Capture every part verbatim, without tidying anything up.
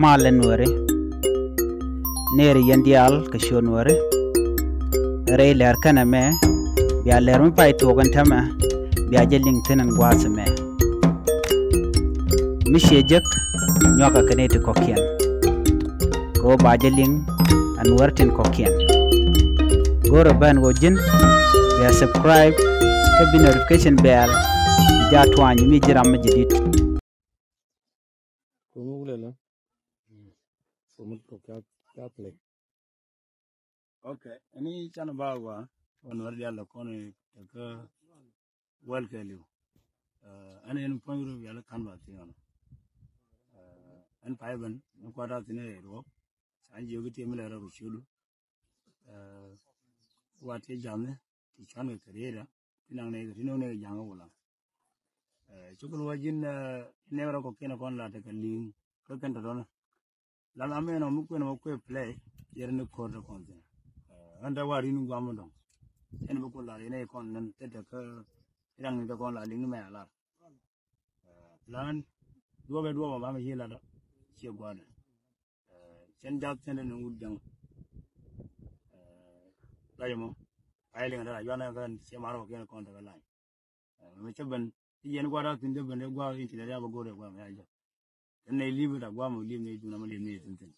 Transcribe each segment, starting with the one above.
Malɛ Nuääri. Nɛɛri yɛn diaal kɛ ciöt Nuääri. Rɛy lɛr kɛnɛ mɛ bia lɛr mi pay tuɔɔk ɛn täämɛ bia jɛ liŋ thi̱n ɛn gua̱a̱th ɛmɛ. Mi ciɛ jek nyuakɛ kɛ nɛy ti kɔ̱kiɛn. Kɛ ɣöö ba jɛ liŋ ɛ Nuäär tin kɔ̱kiɛn. Go̱rɛ ben ɣöö ji̱n bia subscribe kä bi notification bell bi jaa tuany mi ji̱ ram mi jɛ di̱t. Komi wulɛ la. Komi kɔ ca ca play. Okay, ɛni canɛ ba wa wa Nuäär diaal la kɔn i̱ tɛ kä wäl kɛ liw. Ɛn ɛn puɔ̱ny ru wial kan ba thi̱n ɔnɔ. Ɛn pay ben ni kuat a thi̱n ɛ ruɔk. Can jiök i̱ tiɛ mi lɛ rɔ kɛ ciötdu. Wa tiɛ ja̱ŋni ti cuan kɛ kɛ rieda ti naŋ nɛ kɛ ti no̱o̱ŋ nɛ kɛ ja̱ŋ kɛ wulaŋ. Cukul wa ji̱n nɛ rɔ kɔ̱kiɛn kɔn la tekɛ li̱i̱ŋ kä kɛn tɔ̱tɔ̱nä. Lan amɛn ɔ mi kuɛn ɔ mi kuɛ play yɛr ni ko̱r te kɔn thi̱n. Ɣän te wa ri̱n guam mi dɔ̱ŋ ɛn bi kun la ri̱n ɛ kɔn nɛn te te kä riaŋ ni te kɔn la li̱ŋ ni mɛ a lar. Lan duɔkɛ duɔk ma ba mi yi lat ciɛ gua̱dɛ. Cɛn jath cɛn ni wut jaŋ. Lacɛ mɔ pay liŋ dara yuanɛ kɛn ciɛ mar kɔ kiɛn kɔn tekɛ lany. Mɛ cä ben ti yɛn gua̱dɛ thi̱n te ben dee gua̱ in ti dee riab a go̱r dee gua̱ mɛ a jɛ. Kɛn nɛ li̱p ta gua̱ mɛ li̱p ni juna mɛ li̱p ni thi̱n thi̱n.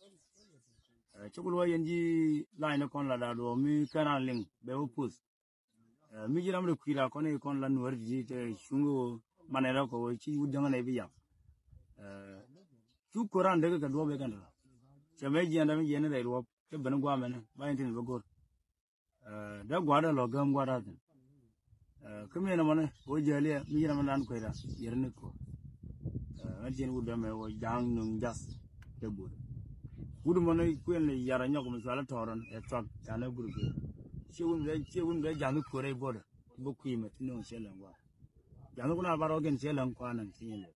Cä kul wä yɛn ji̱ lany ni kɔn la da̱a̱ duɔ̱ɔ̱ mi kɛn an liŋ bɛ wä puth. Mi ji̱ ram rɛ kui̱ ra kɔn i̱ kɔn la Nuäär ti te cuŋ ɣöö manɛ rɛ kɔ ɣöö ci wut jäŋä nɛ bi yam. Cu ko̱r an dek kɛ duɔ̱p i̱ kɛn rɔ cɛ mɛ jiɛn dam jiɛn rɛy ruɔ̱p cɛ ben guamɛn ba in tin bä go̱r. Dee gua̱a̱r dee lɔ gäm gua̱a̱r dee thi̱n. Kä mi ɛn ɛmɔni ɣöö jiäliɛ mi ji̱n ɛmɛ lan kuecda yɛr ni ko̱r. Ɣän jiɛn wut dämɛ ɣöö ja̱a̱ŋ nuŋ jath te buɔt. Wut mɔni kuën lɛ yar anyɔk mi cual tɔɔrɔn ɛ thuak canɛ gurupɛ. Ciɛ wun bɛ ciɛ wun bɛ ja̱a̱ŋ ni ko̱r ɛ buɔt bä kui̱ mɛ ti nuŋ ciɛ lɛŋ gua̱a̱r. Ja̱a̱ŋ ni kun a bar ɣɔk in ciɛ lɛŋ kuanɛ ci nyin lɛ.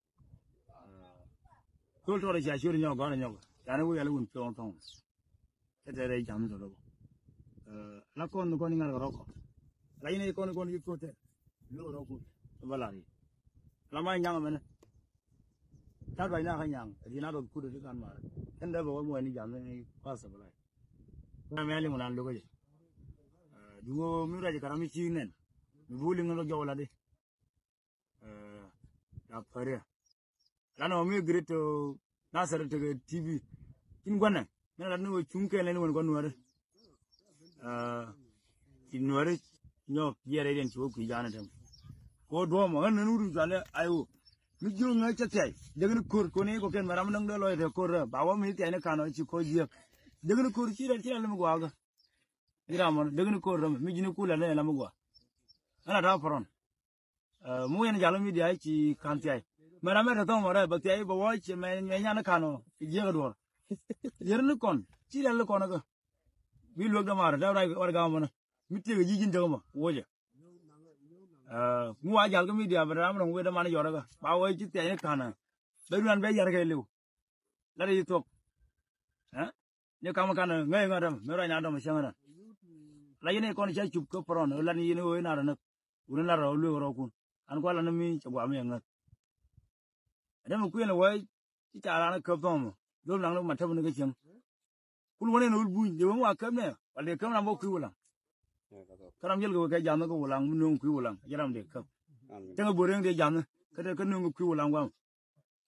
Thol tɔɔrɔ cia ciöt nyɔk gɔ̱r anyɔk canɛ wun yɛl wun piɔŋ thɔŋ. Ɛ tɛrɛ jam tɔtɔ. La kɔn kɔn ŋa̱r kɛ rɔkɔ. La yinɛ kɔn kɔn yi kotɛ. Lo rɔkɔ. Ba la ri. La ma nyaŋ mɛnɛ. Tat ba ina ka nyaŋ ri na dɔt kudɛ ti kan mar. Kɛn dɛ bɛ wä muɛ ni jam ni pas bɛ la. Kɔn mɛ liŋ nan lo kɛ jɛ. Duŋ mi rɛc kɛ ram mi ci nɛn. Mi bu liŋ lo jɔw la di. La pärɛ. Lan ɔ mi grit to Nasir tekɛ T V. Cin guanɛ mi lat ni wä cuŋ kɛn lɛn wän guan nuäri. Ci nuäri nyɔk jiɛrɛ diɛn ci wä kui̱ janɛ tem. Ko duɔmɔ ɣän nän wut cualɛ ay wä. Mi jiö ŋä cɛ thiay dek ni ko̱r ko ni ko kɛn mɛ ram näŋ dee lɔc te ko̱r rɛ ba wä mi thiay ni kan ɔ ci ko̱r jiäk. Dek ni ko̱r ci rɛ ci rɛ lɛ mi guakä. Iramɔ dek ni ko̱r rɛ mi ji̱ ni kulɛ lɛ lɛ mi gua. Ɣän a ta̱a̱ pärɔn. Mi wien jal mi dia̱a̱ ci ka̱n thiay mɛ ram mɛ te thɔŋ mɔ rɛ bɛ thiay bɛ wä ci mɛ mɛ nyan ka̱n ɔ jiäk duɔr. Yɛr ni kɔn ci rial ni kɔn kä bi luek dämaar däm rac war gam mɔnä. Mi tiek ji̱ ji̱n tek mɔ wocɛ. Mi wa jal kä mi dia̱a̱ bɛ ram rɔŋ wee däman yɔr kä ba wä ci thiay ni ka̱n ɛ bɛ duan bɛ yar kɛ liw. Lat i̱ thuɔk. Ni kam kan ŋäc ŋädäm mi ruac na dɔm cäŋ na. La yini kɔn ca cup kä pärɔn lat ni yini ɣöö inar näk. Wuni lar rɔ luek rɔkun an kuala ni mi cɛ guam mi ŋäth. Adäm kuiɛn wä ci ca ran käp thɔmɔ dhol naŋ ni ma täp ni kä cäŋ. Kul wä ni ni wul buny dee wä mi wa käp nɛ wal dee käp ram bä kui̱ wulaŋ. Kä ram jäl kɛ wä kɛ ja̱ŋ ni kä wulaŋ mi nuŋ kui̱ wulaŋ jɛ ram dee käp. Cäŋ bä reŋ dee ja̱ŋ ni kä dee kä nuŋ kui̱ wulaŋ guam.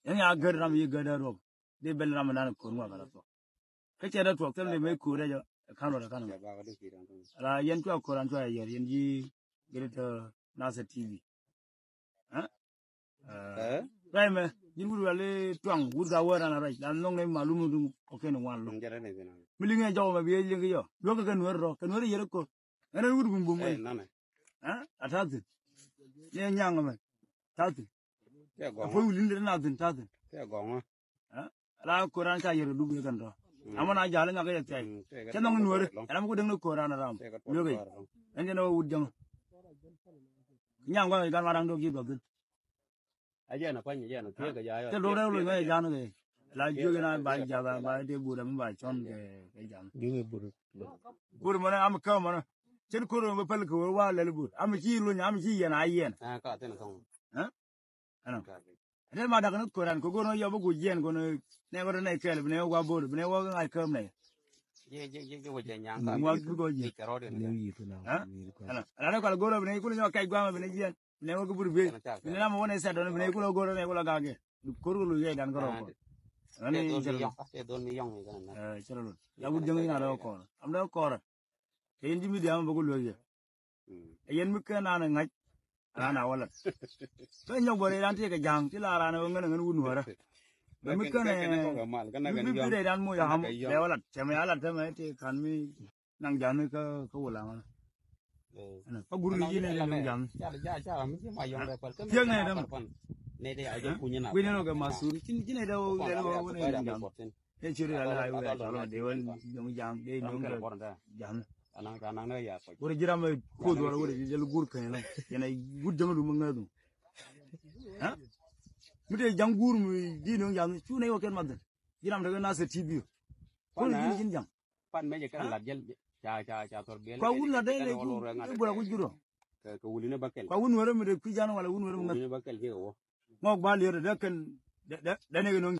Yɛn ya gät ram yi gät dee ruɔk. Dee bɛl ram nan ko̱r ŋuak ala thuɔk. Kä cɛ dee tuɔk thil dee mec ko̱r dee jɔ kan rɔ dee kan. Ala yɛn cua ko̱r an cua yɛr yɛn ji̱ gät tɛ Nasir T V. Ruac mɛ ji̱n wut wali tuaŋ wut ka wär an a ruac lan nhɔŋ ni malum ni duŋ kɔken wan loŋ. Mi liŋ yɛn jɔk mɛ bi yɛ liŋ ki yɔ luäk kɛ nuer rɔ kɛ nuer yɛr ko̱r. Ɛn wut bum bum. A ta̱thin ni nyaŋ mɛ ta̱thin. Ɛ puɔ̱ny wulin dee na thi̱n ta̱thin. Ala ko̱ran ca yɛr kɛ dup yɛ kɛn tɔ. Amɔ na jal ŋak yɛ thiac cɛ nhɔŋ nuɔri ɛn amɔ ku däŋ ni ko̱ran ram luek i̱ ɛn jɛn ɛ wä wut jäŋ. Nyaŋ gua̱th i̱ gan ma da̱ŋ dok ji̱ duɔth thi̱n. Cɛ luɔk rɛw loc ŋäc ɛ ja̱n kɛ la jiök in a ba jath a ba tëë but ami ba cɔn kɛ ja̱n. But mɔnɛ ami käm mɔnɛ cɛn ko̱r mɛ päl kɛ wee wa lɛl but ami ci luny ami ci yɛn a yɛn. Ɛnɔ. Ate ma dak ni koran ko gono yɔ bi ku jiɛn kono ne ko ne kɛl bi ne wa bor bi ne wa ŋa̱c käm ne. Ye ye ye ye wä jɛ nyaŋ. Wa bi ko jiɛn. Ni yi tu na. Ha? Ni ko. Ala ala kal gono bi ne ku ne yɔ kɛc gwa ma bi ne jiɛn. Bi ne wa ku bur bi. Bi ne na ma wa ne sɛ dɔn bi ne ku lo gono ne ku lo gage. Kor ku lo yɛ dan ko ro ko. Ani cɛ lo. Cɛ lo. Cɛ lo. Ya wut jɛŋ ina ro ko. Am da ko. Kɛ yɛn ji̱ mi diaam bä ku luäk yɛ. Ɛ yɛn mi kän an ɛ ŋa̱c an a wä lat. Kä nyɔk bä rɛy ran tëëkɛ ja̱a̱ŋ ti la ran ɛ ɣän ɛ ɣän wun wärä. Bɛ mi kän ɛ mi bi rɛy ran moc a ɣam bɛ wä lat cɛ mɛ a lat tämɛ ti ka̱n mi naŋ ja̱a̱ŋ ni kä kä wä laŋä. Kä gur ni ji̱n ɛ ni ja̱a̱ŋ. Tiɛŋ ɛ däm. Wi̱n ni nɔ kɛ ma sur ji̱n ɛ däm wä wä ni ja̱a̱ŋ. Ɛ ciri ala ay wä ya cɔlɔ de wä nyɔŋ ja̱a̱ŋ de nyɔŋ ja̱a̱ŋ. Wä ji̱ ram ɛ kuoth wä wä ji̱ jɛl gur kɛn lɔ yɛn a wut jäŋ dum ŋäth dum. Mi te ja̱ŋ gur mi ji̱ nyɔŋ ja̱a̱ŋ cu nɛ wä kɛn math ji̱ ram te kɛ nath ɛ T V. Kuoth ji̱ ji̱n ja̱ŋ. Pan mɛ jɛ kɛn lat jɛl ca ca ca thɔr biɛl. Kua wun lat dee lɛ gur ɛ bura ku jurɔ. Kɛ wuli ni bä kɛl. Kua wun wärä mi te kui̱ ja̱a̱ŋ wala wun wärä mi ŋäth. Wuli ni bä kɛl jɛ kɛ wä. Ŋɔk ba lier dee kɛn dee dee ni kɛ nɔŋ